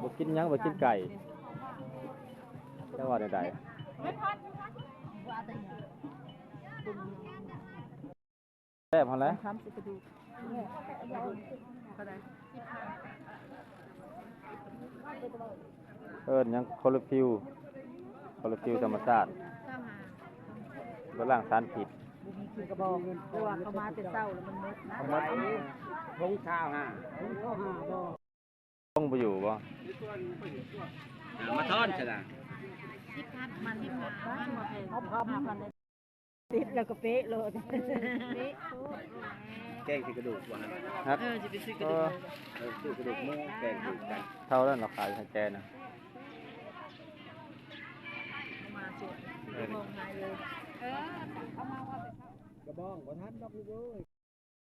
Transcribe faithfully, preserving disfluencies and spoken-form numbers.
บ่กินหยัง บ่กินไก่ จะว่าแนวใด แซ่บหั่นแหละ ทำสิกระดูก เอิ้นหยัง คลอโรฟิล คลอโรฟิลธรรมชาติ บ่ล้างสารพิษ บ่มีกินกระบอกเงิน แต่ว่าเขามาแต่เช้าแล้วมันหมดนะ เอาไว้ทงเช้าห้า ต้องบ่อยู่บ่ มาทอนซะนะ มันมันมันแพง ติดแล้วก็เป๊ะเลย แกงใส่กระดูกว่าหั่น ครับ เออจะไปซื้อกระดูก เออซื้อกระดูกหมูแกงใส่กัน เท่านั้นเราขายให้แกนะ มาสวยมองหายเลย กระบองบ่ทันดอกลูกเอ้ย